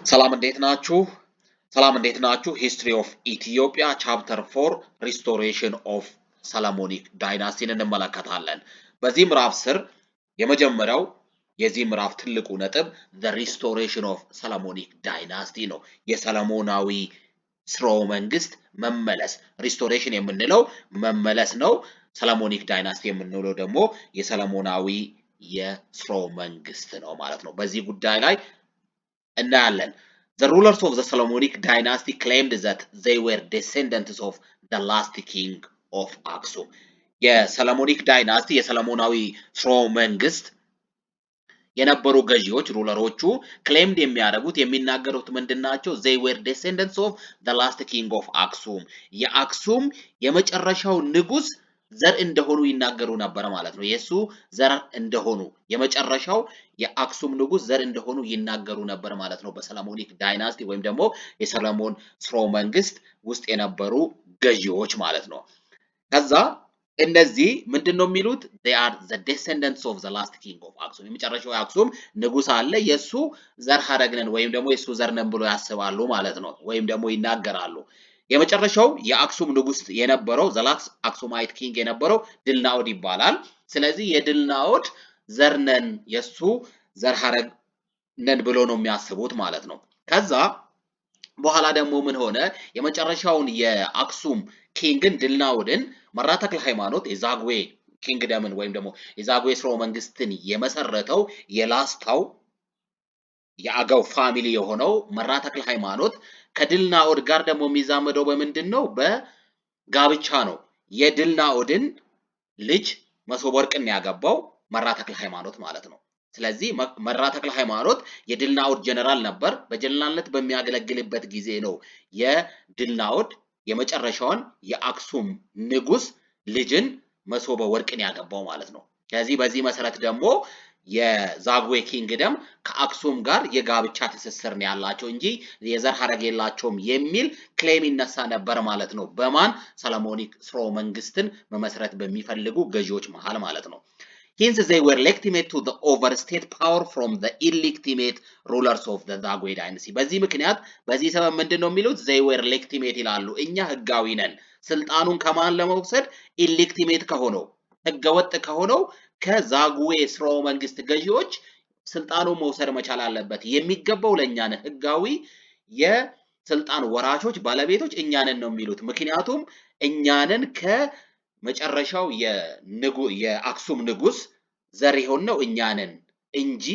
ሰላም እንዴት ናችሁ? ሰላም እንዴት ናችሁ? History of Ethiopia chapter 4 restoration of Solomonic dynasty ን እንመለከታለን። በዚህ ምዕራፍ ስር የመጀመሪያው የዚህ ምዕራፍ ትልቁ ነጥብ the restoration of Solomonic dynasty ነው። የሰለሞናዊ ስርወ መንግስት መመለስ። Restoration የምንለው መመለስ ነው። Solomonic dynasty የምንለው ደግሞ የሰለሞናዊ የስርወ መንግስት ነው ማለት ነው። በዚህ ጉዳይ ላይ እናያለን። The rulers of the Solomonic dynasty claimed that they were descendants of the last king of Aksum. የ Solomonic dynasty፣ የሰለሞናዊ ስርወ መንግስት የነበሩ ገዢዎች፣ ruler ኦቹ claimed የሚያደርጉት፣ የሚናገሩት ምንድን ናቸው? They were descendants of the last king of Aksum፣ የአክሱም የመጨረሻው ንጉስ ዘር እንደሆኑ ይናገሩ ነበር ማለት ነው። የእሱ ዘር እንደሆኑ፣ የመጨረሻው የአክሱም ንጉስ ዘር እንደሆኑ ይናገሩ ነበር ማለት ነው። በ Solomonic dynasty ወይም ደግሞ የሰለሞን ስርወ መንግስት ውስጥ የነበሩ ገዢዎች ማለት ነው። ከዛ እነዚህ ምንድን ነው የሚሉት? They are the descendants of the last king of Aksum። የመጨረሻው የአክሱም ንጉስ አለ፣ የእሱ ዘር ሀረግ ነን ወይም ደግሞ የእሱ ዘር ነን ብሎ ያስባሉ ማለት ነው፣ ወይም ደግሞ ይናገራሉ። የመጨረሻው የአክሱም ንጉስ የነበረው፣ the last Aksumite king የነበረው ድልናኦድ ይባላል። ስለዚህ የድልናኦድ ዘር ነን፣ የእሱ ዘር ሀረግ ነን ብሎ ነው የሚያስቡት ማለት ነው። ከዛ በኋላ ደግሞ ምን ሆነ? የመጨረሻውን የአክሱም king ን ድልናኦድን መራ ተክለ ሃይማኖት፣ የዛግዌ kingdom ን ወይም ደግሞ የዛግዌ ስርወ መንግስትን የመሰረተው የላስታው የአገው family የሆነው መራ ተክለ ሃይማኖት ከድልናኦድ ጋር ደግሞ የሚዛመደው በምንድን ነው? በጋብቻ ነው። የድልናኦድን ልጅ መሶበ ወርቅን ያገባው መራ ተክለ ሃይማኖት ማለት ነው። ስለዚህ መራ ተክለ ሃይማኖት የድልናኦድ ጀነራል ነበር። በጀነራልነት በሚያገለግልበት ጊዜ ነው የድልናኦድ የመጨረሻውን የአክሱም ንጉስ ልጅን መሶበ ወርቅን ያገባው ማለት ነው። ስለዚህ በዚህ መሰረት ደግሞ የዛጉዌ kingdom ከአክሱም ጋር የጋብቻ ትስስር ነው ያላቸው እንጂ የዘር ሀረግ የላቸውም የሚል claim ይነሳ ነበር ማለት ነው። በማን? Solomonic ስርወ መንግስትን መመስረት በሚፈልጉ ገዢዎች መሃል ማለት ነው። Hence they were legitimate to the over state power from the illegitimate rulers of the Zagwe dynasty። በዚህ ምክንያት፣ በዚህ ሰበብ ምንድን ነው የሚሉት? They were legitimate ይላሉ። እኛ ህጋዊ ነን። ስልጣኑን ከማን ለመውሰድ? Illegitimate ከሆነው፣ ህገወጥ ከሆነው ከዛጉዌ ስርወ መንግስት ገዢዎች ስልጣኑን መውሰድ መቻል አለበት። የሚገባው ለእኛ ነን። ህጋዊ የስልጣን ወራሾች፣ ባለቤቶች እኛ ነን ነው የሚሉት። ምክንያቱም እኛ ነን ከመጨረሻው የአክሱም ንጉስ ዘር የሆንነው እኛ ነን እንጂ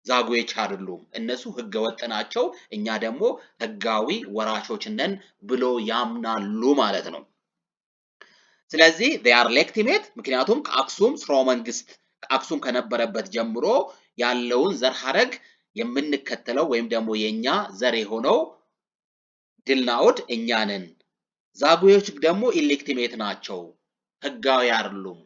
ዛጉዌዎች አይደሉም። እነሱ ህገወጥ ናቸው፣ እኛ ደግሞ ህጋዊ ወራሾች ነን ብሎ ያምናሉ ማለት ነው። ስለዚህ they are legitimate ምክንያቱም ከአክሱም ስርወ መንግስት፣ ከአክሱም ከነበረበት ጀምሮ ያለውን ዘር ሀረግ የምንከተለው ወይም ደግሞ የኛ ዘር የሆነው ድልናኦድ እኛ ነን። ዛጉዌዎች ደግሞ illegitimate ናቸው፣ ህጋዊ አይደሉም፣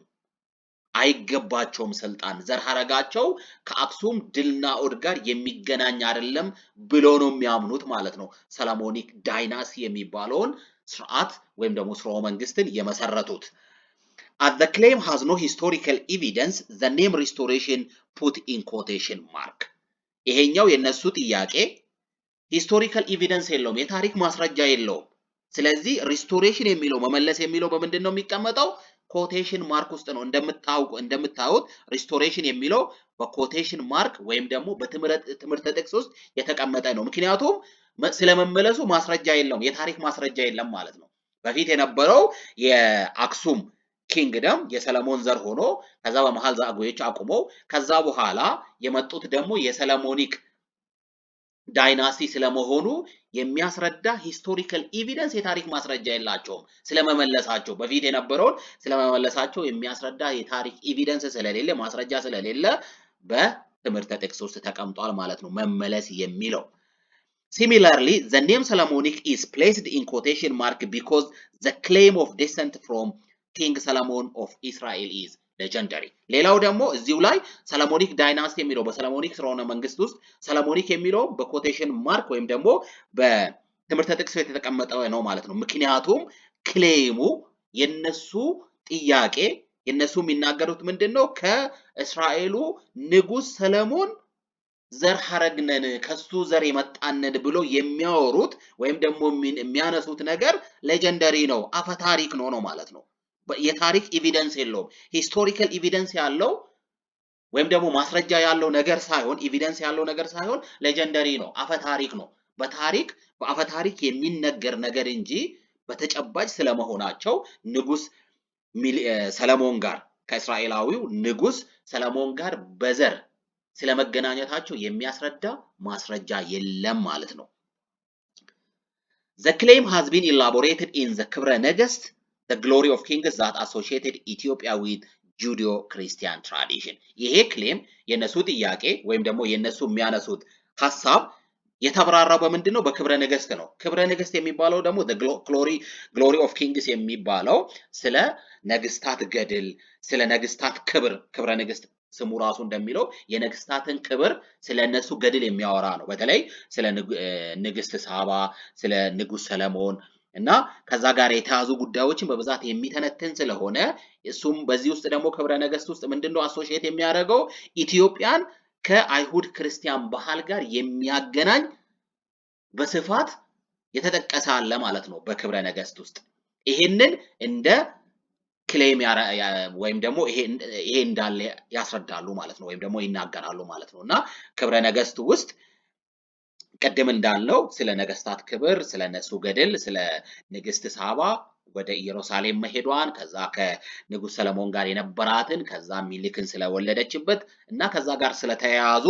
አይገባቸውም ስልጣን፣ ዘር ሀረጋቸው ከአክሱም ድልናኦድ ጋር የሚገናኝ አይደለም ብሎ ነው የሚያምኑት ማለት ነው። Solomonic dynasty የሚባለውን ስርዓት ወይም ደግሞ ስርወ መንግስትን የመሰረቱት። As the claim has no historical evidence, the name restoration put in quotation mark። ይሄኛው የነሱ ጥያቄ historical evidence የለውም፣ የታሪክ ማስረጃ የለውም። ስለዚህ restoration የሚለው፣ መመለስ የሚለው በምንድን ነው የሚቀመጠው? Quotation mark ውስጥ ነው። እንደምታዩት restoration የሚለው በ quotation mark ወይም ደግሞ በትምህርተ ጥቅስ ውስጥ የተቀመጠ ነው። ምክንያቱም ስለመመለሱ ማስረጃ የለውም፣ የታሪክ ማስረጃ የለም ማለት ነው። በፊት የነበረው የአክሱም kingdom የሰለሞን ዘር ሆኖ ከዛ በመሃል ዛጉዌዎች አቁመው ከዛ በኋላ የመጡት ደግሞ የ Solomonic dynasty ስለመሆኑ የሚያስረዳ historical evidence፣ የታሪክ ማስረጃ የላቸውም። ስለመመለሳቸው፣ በፊት የነበረውን ስለመመለሳቸው የሚያስረዳ የታሪክ evidence ስለሌለ፣ ማስረጃ ስለሌለ በትምህርተ ጥቅስ ውስጥ ተቀምጧል ማለት ነው መመለስ የሚለው። Similarly, the name Solomonic is placed in quotation mark because the claim of descent from King Solomon of Israel is legendary። ሌላው ደግሞ እዚሁ ላይ Solomonic dynasty የሚለው፣ በ Solomonic ስርወ መንግስት ውስጥ Solomonic የሚለው በ quotation mark ወይም ደግሞ በትምህርተ ጥቅስ የተቀመጠ ነው ማለት ነው። ምክንያቱም claim ኡ፣ የነሱ ጥያቄ፣ የነሱ የሚናገሩት ምንድን ነው? ከእስራኤሉ ንጉስ ሰለሞን ዘር ሐረግ ነን፣ ከሱ ዘር የመጣነን ብሎ የሚያወሩት ወይም ደግሞ የሚያነሱት ነገር legendary ነው፣ አፈ ታሪክ ነው ማለት ነው። የታሪክ evidence የለውም። Historical evidence ያለው ወይም ደግሞ ማስረጃ ያለው ነገር ሳይሆን፣ evidence ያለው ነገር ሳይሆን legendary ነው፣ አፈ ታሪክ ነው። በታሪክ በአፈ ታሪክ የሚነገር ነገር እንጂ በተጨባጭ ስለመሆናቸው ንጉስ ሰለሞን ጋር፣ ከእስራኤላዊው ንጉስ ሰለሞን ጋር በዘር ስለመገናኘታቸው የሚያስረዳ ማስረጃ የለም ማለት ነው። The claim has been elaborated in the ክብረ ነገስት, the Glory of Kings, that associated Ethiopia with Judeo-Christian tradition። ይሄ claim፣ የነሱ ጥያቄ ወይም ደግሞ የነሱ የሚያነሱት ሀሳብ የተብራራው በምንድን ነው? በክብረ ነገስት ነው። ክብረ ነገስት የሚባለው ደግሞ Glory of Kings የሚባለው ስለ ነገስታት ገድል፣ ስለ ነገስታት ክብር፣ ክብረ ነገስት ስሙ ራሱ እንደሚለው የነገስታትን ክብር፣ ስለ እነሱ ገድል የሚያወራ ነው። በተለይ ስለ ንግስት ሳባ፣ ስለ ንጉስ ሰለሞን እና ከዛ ጋር የተያዙ ጉዳዮችን በብዛት የሚተነትን ስለሆነ እሱም በዚህ ውስጥ ደግሞ ክብረ ነገስት ውስጥ ምንድነው associate የሚያደርገው? ኢትዮጵያን ከአይሁድ ክርስቲያን ባህል ጋር የሚያገናኝ በስፋት የተጠቀሰ አለ ማለት ነው በክብረ ነገስት ውስጥ። ይሄንን እንደ claim ወይም ደግሞ ይሄ እንዳለ ያስረዳሉ ማለት ነው፣ ወይም ደግሞ ይናገራሉ ማለት ነው። እና ክብረ ነገስት ውስጥ ቅድም እንዳልነው ስለ ነገስታት ክብር፣ ስለ እነሱ ገድል፣ ስለ ንግስት ሳባ ወደ ኢየሩሳሌም መሄዷን፣ ከዛ ከንጉስ ሰለሞን ጋር የነበራትን፣ ከዛ ሚኒሊክን ስለወለደችበት እና ከዛ ጋር ስለተያያዙ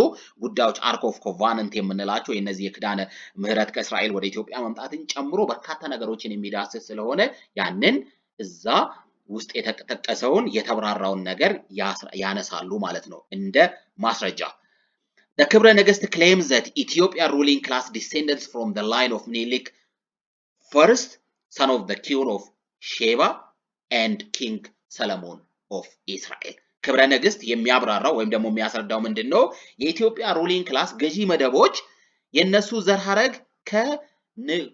ጉዳዮች፣ Ark of Covenant የምንላቸው የነዚህ የኪዳነ ምሕረት ከእስራኤል ወደ ኢትዮጵያ መምጣትን ጨምሮ በርካታ ነገሮችን የሚዳስስ ስለሆነ ያንን እዛ ውስጥ የተጠቀሰውን የተብራራውን ነገር ያነሳሉ ማለት ነው እንደ ማስረጃ። The ክብረ ነገስት claims that Ethiopia ruling class descendants from the line of Menelik first, son of the Queen of Sheba and King Solomon of Israel። ክብረ ነገስት የሚያብራራው ወይም ደግሞ የሚያስረዳው ምንድን ነው? የኢትዮጵያ ruling class፣ ገዢ መደቦች፣ የነሱ ዘር ሐረግ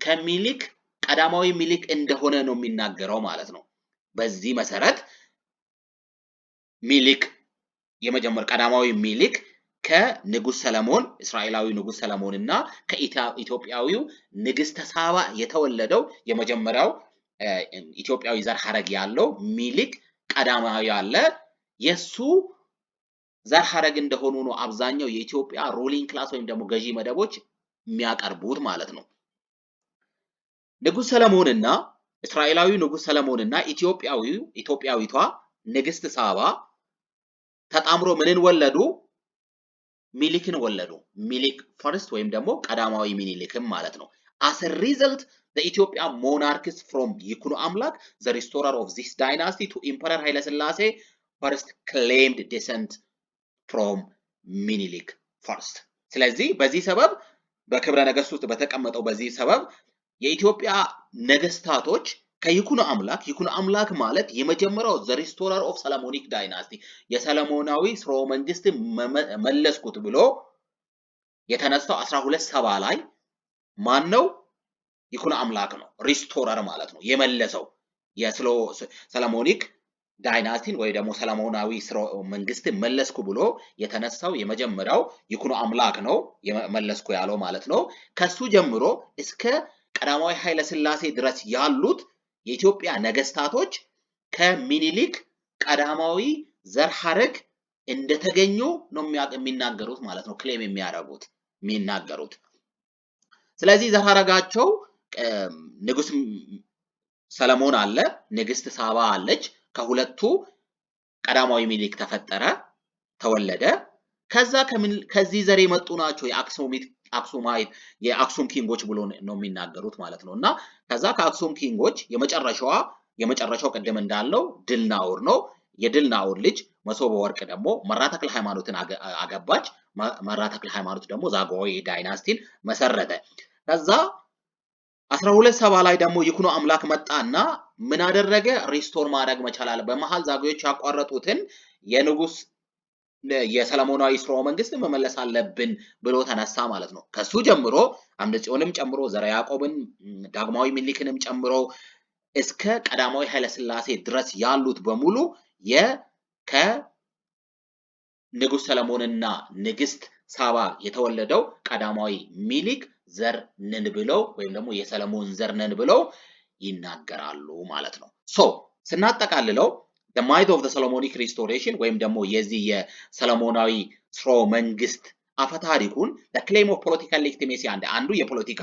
ከሚኒሊክ፣ ቀዳማዊ ሚኒሊክ እንደሆነ ነው የሚናገረው ማለት ነው። በዚህ መሰረት ሚኒሊክ የመጀመር ቀዳማዊ ሚኒሊክ ከንጉስ ሰለሞን፣ እስራኤላዊ ንጉስ ሰለሞን እና ከኢትዮጵያዊው ንግስተ ሳባ የተወለደው የመጀመሪያው ኢትዮጵያዊ ዘር ሐረግ ያለው ሚኒሊክ ቀዳማዊ አለ። የሱ ዘር ሐረግ እንደሆኑ ነው አብዛኛው የኢትዮጵያ ruling class ወይም ደግሞ ገዢ መደቦች የሚያቀርቡት ማለት ነው። ንጉስ ሰለሞንና እስራኤላዊ ንጉስ ሰለሞንና ኢትዮጵያዊቷ ንግስት ሳባ ተጣምሮ ምንን ወለዱ? ሚኒሊክን ወለዱ። ሚኒሊክ first ወይም ደግሞ ቀዳማዊ ሚኒሊክም ማለት ነው። As a result, the Ethiopia monarchs from ይኩኖ አምላክ, the restorer of this dynasty, to Emperor ኃይለ ሥላሴ first claimed descent from ሚኒሊክ first። ስለዚህ በዚህ ሰበብ፣ በክብረ ነገስት ውስጥ በተቀመጠው በዚህ ሰበብ የኢትዮጵያ ነገስታቶች ከይኩኖ አምላክ፣ ይኩኖ አምላክ ማለት የመጀመሪያው the restorer of Solomonic dynasty፣ የሰለሞናዊ ስርወ መንግስት መለስኩት ብሎ የተነሳው 1270 ላይ ማን ነው? ይኩኖ አምላክ ነው። Restorer ማለት ነው፣ የመለሰው የ Solomonic dynasty ን ወይ ደግሞ ሰለሞናዊ ስርወ መንግስትን መለስኩ ብሎ የተነሳው የመጀመሪያው ይኩኖ አምላክ ነው፣ መለስኩ ያለው ማለት ነው። ከሱ ጀምሮ እስከ ቀዳማዊ ኃይለ ሥላሴ ድረስ ያሉት የኢትዮጵያ ነገስታቶች ከሚኒሊክ ቀዳማዊ ዘር ሐረግ እንደተገኙ ነው የሚናገሩት ማለት ነው፣ claim የሚያደርጉት፣ የሚናገሩት። ስለዚህ ዘር ሐረጋቸው ንጉስ ሰለሞን አለ፣ ንግስት ሳባ አለች። ከሁለቱ ቀዳማዊ ሚኒሊክ ተፈጠረ፣ ተወለደ። ከዛ ከዚህ ዘር የመጡ ናቸው የ Aksumite Aksumite የአክሱም king ኦች ብሎ ነው የሚናገሩት ማለት ነው። እና ከዛ ከአክሱም king ኦች የመጨረሻው ቅድም እንዳልነው ድልናኦድ ነው። የድልናኦድ ልጅ መሶበ ወርቅ ደግሞ መራ ተክለ ሃይማኖትን አገባች። መራ ተክለ ሃይማኖት ደግሞ ዛጉዌ dynasty ን መሰረተ። ከዛ 1270 ላይ ደግሞ ይኩኖ አምላክ መጣና ምን አደረገ? Restore ማድረግ መቻል አለ። በመሃል ዛጉዌዎች ያቋረጡትን የንጉስ የሰለሞናዊ ስርወ መንግስት መመለስ አለብን ብሎ ተነሳ ማለት ነው። ከሱ ጀምሮ አምደ ጽዮንም ጨምሮ፣ ዘርዓ ያዕቆብን፣ ዳግማዊ ሚኒሊክንም ጨምሮ እስከ ቀዳማዊ ኃይለ ሥላሴ ድረስ ያሉት በሙሉ ከንጉስ ሰለሞንና ንግስት ሳባ የተወለደው ቀዳማዊ ሚኒሊክ ዘር ነን ብለው ወይም ደግሞ የሰለሞን ዘር ነን ብለው ይናገራሉ ማለት ነው። So ስናጠቃልለው the myth of the Solomonic restoration ወይም ደግሞ የዚህ የሰለሞናዊ ስርወ መንግስት አፈታሪኩን claim of political legitimacy አንዱ የፖለቲካ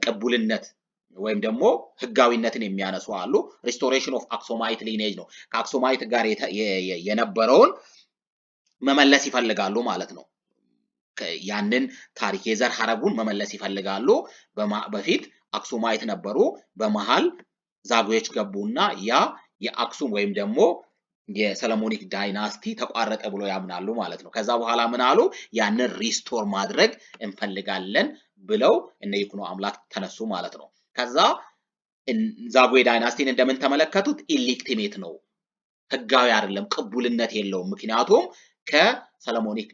ቅቡልነት ወይም ደግሞ ህጋዊነትን የሚያነሱ አሉ። Restoration of Aksumite lineage ነው። ከ Aksumite ጋር የነበረውን መመለስ ይፈልጋሉ ማለት ነው። ያንን ታሪክ የዘር ሀረጉን መመለስ ይፈልጋሉ። በፊት Aksumite ነበሩ። በመሃል ዛጉዎች ገቡና ያ የአክሱም ወይም ደግሞ የ Solomonic dynasty ተቋረጠ ብሎ ያምናሉ ማለት ነው። ከዛ በኋላ ምን አሉ? ያንን restore ማድረግ እንፈልጋለን ብለው እነ ይኩኖ አምላክ ተነሱ ማለት ነው። ከዛ ዛጉዌ dynasty ን እንደምን ተመለከቱት? Illegitimate ነው፣ ህጋዊ አይደለም፣ ቅቡልነት የለውም። ምክንያቱም ከ Solomonic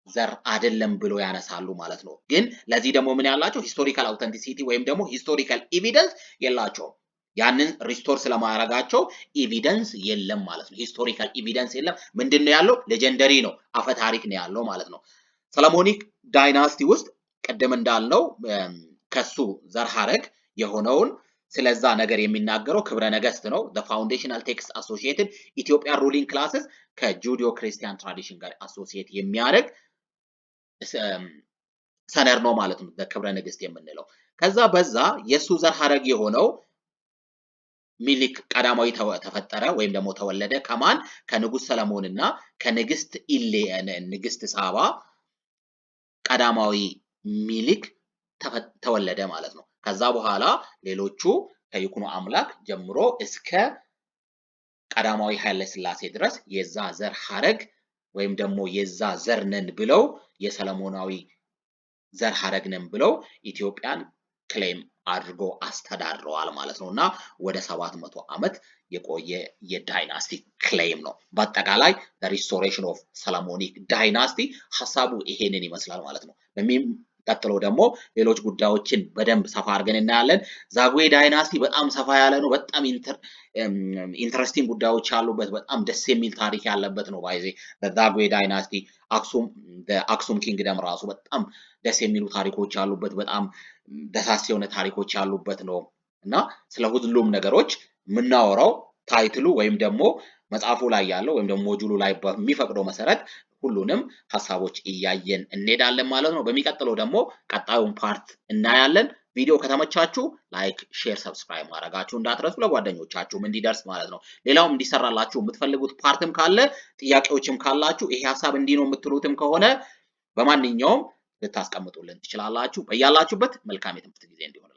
ዘር አይደለም ብሎ ያነሳሉ ማለት ነው። ግን ለዚህ ደግሞ ምን ያላቸው historical authenticity ወይም ደግሞ historical evidence የላቸውም። ያንን restore ስለማድረጋቸው evidence የለም ማለት ነው። Historical evidence የለም። ምንድን ነው ያለው? Legendary ነው፣ አፈ ታሪክ ነው ያለው ማለት ነው። Solomonic dynasty ውስጥ ቅድም እንዳልነው ከሱ ዘር ሐረግ የሆነውን ስለዛ ነገር የሚናገረው ክብረ ነገስት ነው። Foundational text associated Ethiopia ruling classes ከ Judeo Christian tradition ጋር associate የሚያደርግ ሰነድ ነው ማለት ነው፣ ክብረ ነገስት የምንለው። ከዛ በዛ የእሱ ዘር ሐረግ የሆነው ሚኒሊክ ቀዳማዊ ተፈጠረ ወይም ደግሞ ተወለደ። ከማን? ከንጉስ ሰለሞን እና ከንግስት ኢሌ ንግስት ሳባ ቀዳማዊ ሚኒሊክ ተወለደ ማለት ነው። ከዛ በኋላ ሌሎቹ ከይኩኖ አምላክ ጀምሮ እስከ ቀዳማዊ ኃይለ ሥላሴ ድረስ የዛ ዘር ሐረግ ወይም ደግሞ የዛ ዘር ነን ብለው፣ የሰለሞናዊ ዘር ሐረግ ነን ብለው ኢትዮጵያን claim አድርጎ አስተዳድረዋል ማለት ነው እና ወደ 700 ዓመት የቆየ የ dynasty claim ነው። በአጠቃላይ restoration of Solomonic dynasty ሀሳቡ ይሄንን ይመስላል ማለት ነው። በሚቀጥለው ደግሞ ሌሎች ጉዳዮችን በደንብ ሰፋ አድርገን እናያለን። ዛጉዌ dynasty በጣም ሰፋ ያለ ነው። በጣም interesting ጉዳዮች ያሉበት፣ በጣም ደስ የሚል ታሪክ ያለበት ነው። By the way ዛጉዌ dynasty፣ አክሱም kingdom ራሱ በጣም ደስ የሚሉ ታሪኮች ያሉበት፣ በጣም ደሳስ የሆነ ታሪኮች ያሉበት ነው እና ስለ ሁሉም ነገሮች የምናወራው title ኡ ወይም ደግሞ መጽሐፉ ላይ ያለው ወይም ደግሞ ሞጁሉ ላይ በሚፈቅደው መሰረት ሁሉንም ሀሳቦች እያየን እንሄዳለን ማለት ነው። በሚቀጥለው ደግሞ ቀጣዩን part እናያለን። ቪዲዮ ከተመቻችሁ like፣ share፣ subscribe ማድረጋችሁ እንዳትረሱ፣ ለጓደኞቻችሁም እንዲደርስ ማለት ነው። ሌላውም እንዲሰራላችሁ የምትፈልጉት part ም ካለ፣ ጥያቄዎችም ካላችሁ፣ ይሄ ሀሳብ እንዲህ ነው የምትሉትም ከሆነ በማንኛውም ልታስቀምጡልን ትችላላችሁ። በያላችሁበት መልካም የትምህርት ጊዜ እንዲሆንላችሁ።